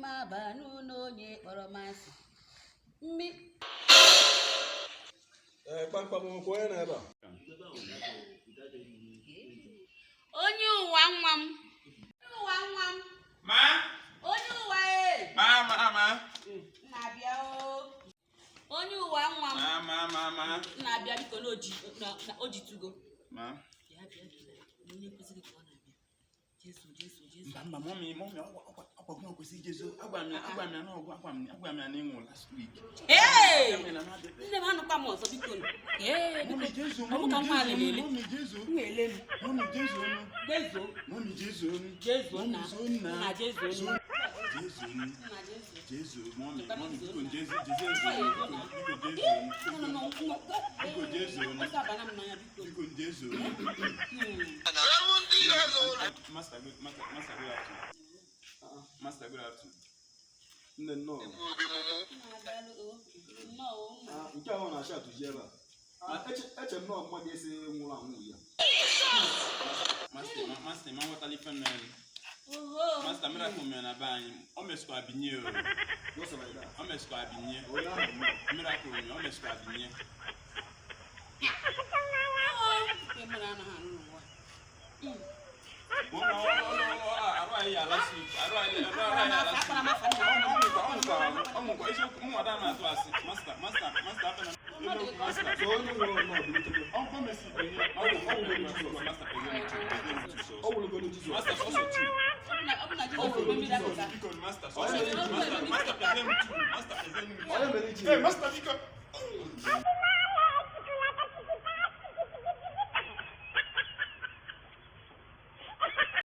m aba n'ụlọ onye kpọrọ m asị. Mmi Ee, kpamkpam nwekwa onye nọ ebe a. Onye ụwa nwa m. Onye ụwa nwa m. Ma, Onye ụwa e. ma, ma, ma, Na-abịa o. Onye ụwa nwa m. ma, ma, ma, ma, Na-abịa biko na oji na o jitugo. Ma. Bịa bịa bịa. Onye nkụzi gị ka ọ na-abịa. Jesu Jesu Jesu. Mba, mba, mummy, mummy, ọkwa gị kwesịrị ijezo. Agwa m ya na ọgwụ, agwa m ya na ịnwụ last week. Hey! Agwa m ya na na-abịa. Nne m anụkwa m ọzọ biko nụ. Ee, biko. Mummy, Jesu, Ọ bụ mummy, ka nwa Jesu, lelele. mummy, Jesu, M na-ele m. mummy, Jesu, Jesu. mummy, Jesu, Jesu mummy, nna. zo nna. Nna Jesu nna. Jesu, Nna Jesu. Jesu, mummy, mummy, biko, Jesu, Jesu, biko, Jesu, No, no, no, no. biko, Jesu, Ọsọ abana m n'anya biko. biko, Jesu. Master, good, master, master, good afternoon. Master, good afternoon. Nne nnọọ. Na-abịalụ o. Nnọọ o, nna. Ah, nke ahụ na-achị atụji ebe a. Ah, eche m na ọ mmadụ esi nwụrụ anwụ ya. Master, master, ma nghọtala ife mere. Oho. Master, miracle mere na be anyị. O mesikwa binye o. Just like that. O mesikwa binye. Onye ahụ nnọọ. Miracle mere, o mesikwa binye. Nke mmadụ anaghị anụ n'ụwa. Ọ na ọ arụ anyị ya last week. Arụ anyị ya last Akpara m week. afa nna m. Ọ nwụkwa eziokwu, mụ nwada na-atụ asị. Master, master, master, afọ na eziokwu, master. So onye nwụrụ nnọọ bilitego. Ọ ọ mesi binye. Ọ nwụrụ Jizọs. Master, pezie m two, pezie m two sọsọ. Ọ wụrụgolo Jizọs. Master, sọsọ two. Ọ bụ na Jizọs eme miracle ka. Biko, master, sọsọ two. Master, master, pezie m two. Master, pezie m two. Onye mere iji Hey, master, biko.